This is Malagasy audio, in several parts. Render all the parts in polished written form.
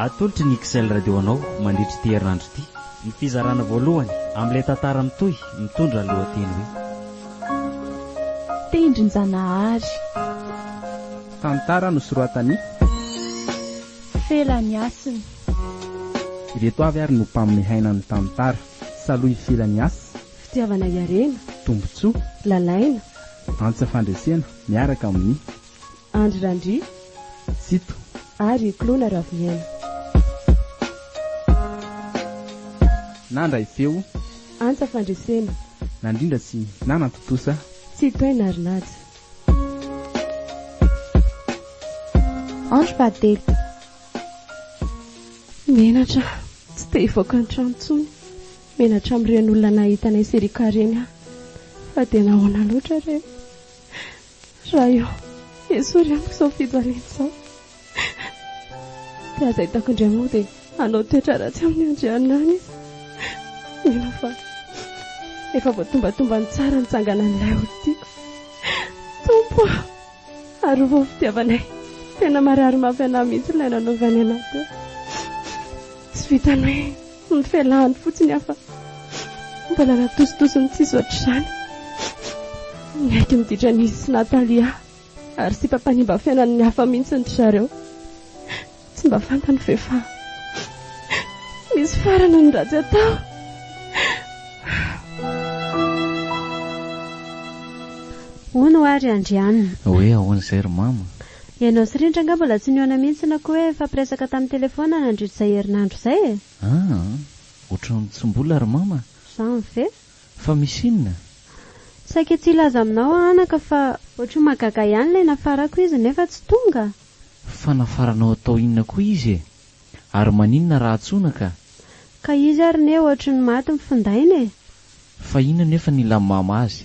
Atolotry ny XL Radio anao mandritra ity herinandro ity ny fizarana voalohany amin'ilay tantara mitohy mitondra ny lohateny hoe. Tendrin-janahary. Tantara nosoratan'i. Fela Niasina. Ireto avy ary no mpanome haina ny tantara, Salohy Fela Niasy. Fitiavana hiarena. Tombontsoa. Lalaina. Antsa Fandresena miaraka amin'ny. Andry Randria. Tsito. Ary Koloina Ravimiaina. Nandray feo. Antsa Fandresena. Nandrindra sy nanatontosa. Tsitohaina ary Naja. Andro fahatelo. Menatra aho, tsy te hivoaka ny trano intsony. Menatra amin'ireny olona nahita anay sy Erika ireny aho. Fa dia nahoana loatra re? Ray ô, esory amiko izao fijaliana izao. Dia aza hitako indray moa dia hanao toetra ratsy amin'i Andriana any izy. Mino aho fa efa voatombatombany tsara ny tsanganan'ilay olon-tiako. Tompo ô, arovy ny fitiavanay. Tena marary mafy anà mihitsy ilay nanaovany anà teo. Tsy vitan'ny hoe nifelahany fotsiny aho fa mbola natositosiny tsisy ohatr'izany. Niaiky ny ditran'izy sy Natalia ary sipa mpanimba fiainan'ny hafa mihitsy ry zareo. Tsy mba fantany ve fa misy farany ny ratsy atao? Hono hoa ry Andriana. Hoe ahoana izay ry mama? Ianao sy Rindra angaha mbola tsy nihaona mihitsy na koa hoe nifampiresaka tamin'ny telefaonina nandritra izay herinandro izay e? Aa, ohatran'ny tsy mbola ry mama. Izany ve? Fa misy inona? Saika tsy hilaza aminao aho anaka fa ohatry ny mahagaga ihany ilay nafarako izy nefa tsy tonga. Fa nafaranao atao inona koa izy e? Ary maninona raha antsoina ka? Ka izy ary ne ohatry ny maty ny findainy e! Fa inona nefa ny ilan'i mama azy?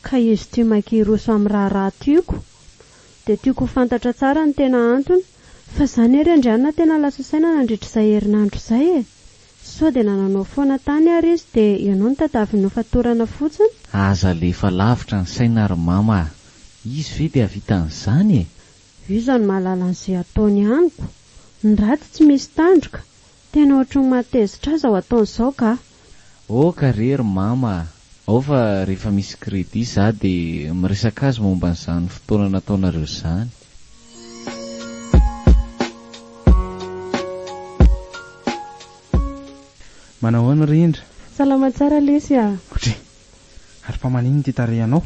Ka izy ity maika hiroso amin'ny raharaha tiako dia tiako ho fantatra tsara ny tena antony fa za ne ry Andrianina tena lasa saina nandritra izay herinandro izay e! Sao dia nananao foana tany ary izy dia ianao no tadiaviny hofatorana fotsiny? Aza alefa lavitra ny saina ry mama a! Izy ve dia hahavita an'izany e? Iza no mahalala an'izay ataony amiko? Ny ratsy tsy misy tandroka. Tena ohatry ny mahatezitra ahy izao ataony izao kah. Ok re ry mama a! Ao fa rehefa misy crédit za dia miresaka azy momba an'izany fotoana nataonareo izany. Manahoana Rindra? Salama tsara lesy a! Otri! Ary fa maninona ity tarehinao?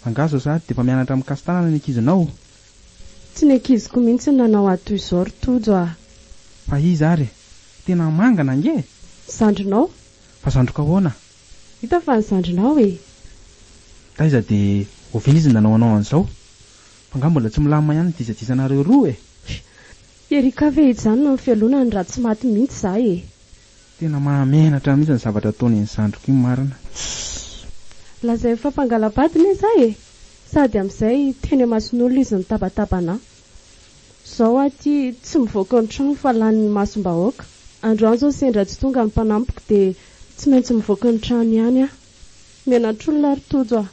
Angaha izao sahady dia efa mianatra mikasi-tanana ny ankizinao? Tsy ny ankiziko mihitsy no nanao ahy toy izao ry Tojo a! Fa iza ary e? Tena mangana ange e! Zandrinao? Fa zandriko ahoana? Hita fa ny zandrinao e! Taiza dia oviana izy no nanao anao an'izao? Fa angaha mbola tsy milamina ihany ny disadisanareo roa e? Erika ve hijanona amin'ny fialonany raha tsy maty mihitsy za e! Tena mahamenatra mihitsy ny zavatra ataon'iny zandriko iny marina. Tssy! Lazainy fa mpangala-bady ne za e! Sady amin'izay teny imason'olona izy nitabataba anà. Zao aho ty tsy mivoaka ny trano fa lanin'ny masom-bahoaka. Androany zao sendra tsy tonga ny mpanampiko dia tsy maintsy mivoaka ny trano ihany aho. Menatr'olona ry Tojo a!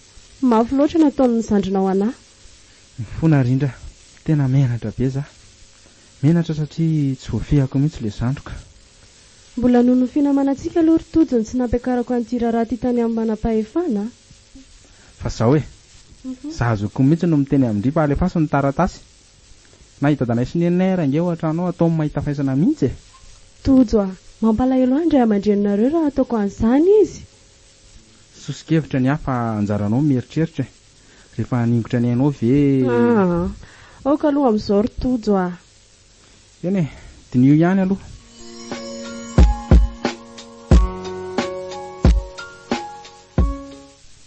Mafy loatra ny ataon'ny zandrinao anà. Mifona rindra, tena menatra be za. Menatra satria tsy voafehako mihitsy le zandriko. Mbola noho ny finamanantsika aloha ry Tojo no tsy nampiakarako an'ity raharaha ity tany amin'ny manam-pahefana a! Fa zao e! Za zokiko mihitsy no miteny amin-dry fa alefaso ny taratasy. Na i dadanay sy neninay ary ange ao an-trano ao ataony mahita faisana mihitsy e! Tojo a! Mampalahelo ahy ny ray aman-dreninareo raha ataoko an'izany izy! Soso-kevitra ny ahy fa anjaranao ny mieritreritra e! Rehefa haningotra ny ainao ve. Aa! Aoka aloha amin'izao ry Tojo a! Eny e! Diniho ihany aloha.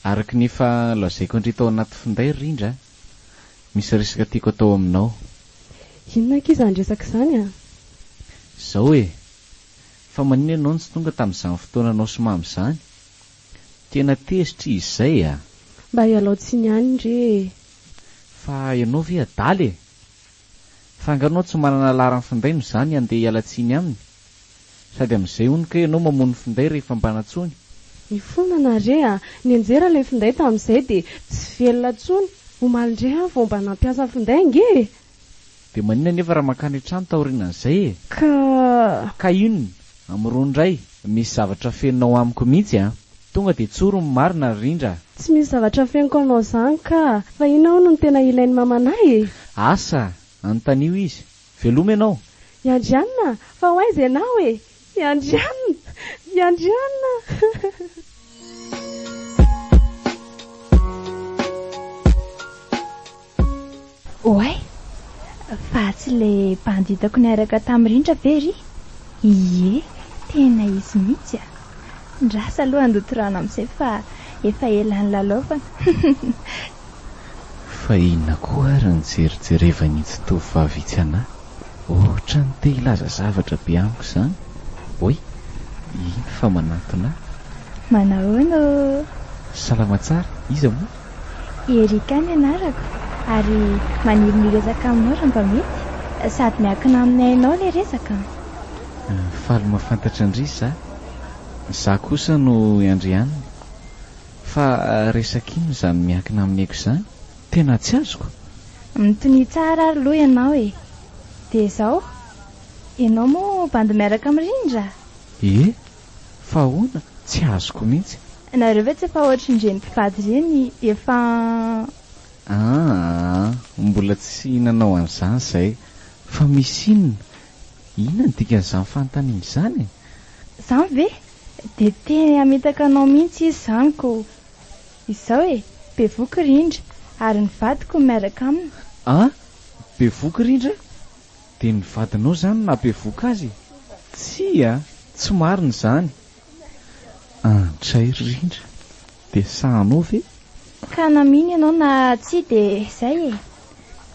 Araka ny efa lazaiko an-dry tao anaty finday ry Rindra a! Misy resaka tiako atao aminao. Inona akia izany resaka izany a? Izao e! Fa maninona ianao no tsy tonga tamin'izany fotoananao sy Mamy izany? Tena tezitra izy izay a! Mba ialao tsiny ihany re e! Fa ianao ve adala e? Fa angaha anao tsy manana laharan'ny finday no izany handeha hiala tsiny aminy? Sady amin'izay hono kay ianao mamono finday rehefa mba nantsoiny? Mifona na re a! Nianjera ilay finday tamin'izay dia tsy velona intsony! Omaly indray aho vao mba nampiasa finday ange e! Dia maninona anefa raha mankany an-trano taorianan'izay e? Ka. Ka inona? Am'irony indray, misy zavatra afeninao amiko mihitsy an! Tonga dia tsory ny marina ry Rindra a! Tsy misy zavatra afeniko anao izany ka! Fa inona hono no tena ilain'i mamanay e? Asa! Anontanio izy. Veloma ianao! I Andrianina! Fa ho aiza ianao e? I Andrianina! I Andrianina! Oay! Fa tsy ilay bandy hitako niaraka tamin'i Rindra ve ry? Ie, tena izy mihitsy a! Ndrasa aloha handoto rano amin'izay fa efa ela nilalaovana. Fa inona koa ary ny jerijerevan'itsy tovovavy itsy anah? Ohatran'ny te hilaza zavatra be amiko izany. Oay! Iny fa manantona ahy. Manahoana ô! Salama tsara, iza moa? Erika ny anarako ary maniry ny hiresaka aminao raha mba mety, sady miankina amin'ny ainao ilay resaka an! Faly mahafantatra an-dry za. Za kosa no i Andrianina. Fa resaka inona izany miankina amin'ny aiko izany? Tena tsy azoko? Mitonia tsara ary aloha ianao e! Dia izao, ianao moa bandy miaraka amin'i Rindra? Ie, Fa ahoana? Tsy azoko mihitsy. Nareo ve tsy efa ohatrin'ireny mpivady ireny efa. Aa mbola tsy nanao an'izany izay. Fa misy inona? Inona no dikan'izany fanontaniana izany e? Izany ve? Dia te hamitaka anao mihitsy izy izany ko! Izao e, bevoky Rindra, ary ny vadiko no miaraka aminy. An? Bevoky Rindra? Dia ny vadinao izany no nahabevohoka azy e? Tsia, tsy marina izany. Andray ry Rindra, dia sahanao ve? Ka na mino ianao na tsia dia izay e!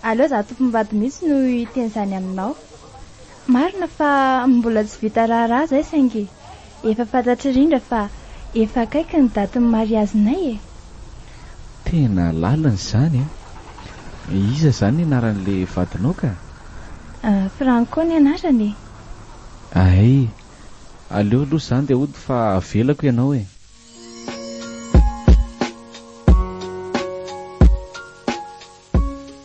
Aleo izaho tompom-bady mihitsy no hiteny izany aminao. Marina fa mbola tsy vita raharaha izay saingy efa fantatr'i Rindra fa efa akaiky ny datin'ny mariazinay e! Tena lalina izany an! Iza izany ny anaran'ilay vadinao ka? Franco ny anarany e! Hay! Aleo aloha izany dia hody fa avelako ianao e!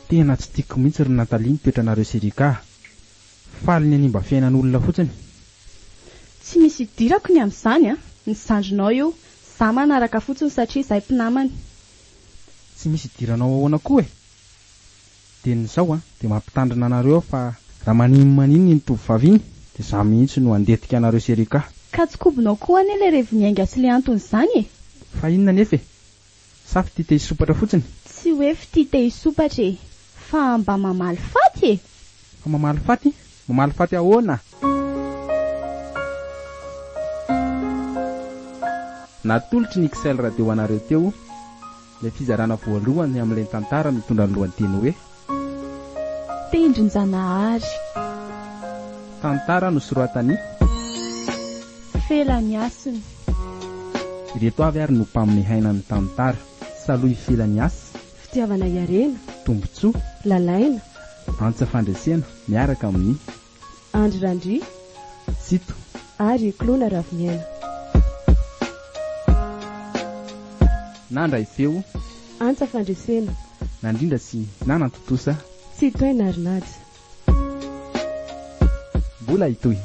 Tena tsy tiako mihitsy ry Nathalie ny toetranareo sy Erika a! Faly ny hanimba fiainan'olona fotsiny. Tsy misy idirako ny amin'izany an! Ny zandrinao io, za manaraka fotsiny satria izahay mpinamana. Tsy misy idiranao ahoana koa e! Dia ny zao an, dia mampitandrina anareo aho fa raha maninona iny tovovavy iny dia za mihitsy no handetika anareo sy Erika. Ka tsy kobonao koa anie ilay revy niainga sy le anton'izany e! Fa inona anefa e? Sa fitia te hisompatra fotsiny? Tsy hoe fitia te hisompatra e! Fa mba mamaly faty e! Fa mamaly faty? Mamaly faty ahoana? Natolotry ny XL Radio ho anareo teo ilay fizarana voalohany amin'ilay tantara mitondra ny lohateny hoe. Tendrin-janahary. Tantara nosoratan'i. Felaniasina. Ireto avy ary no mpanome haina ny tantara, Salohy Felaniasy. Fitiavana hiarena. Tombontsoa. Lalaina. Antsa Fandresena, miaraka amin'i. Andry Randria. Sito. Ary Clona Raviniaina. Nandray feo. Antsa Fandresena. Nandrindra sy nanantontosa. Tsitohaina Arinaja. Mbola hitohy.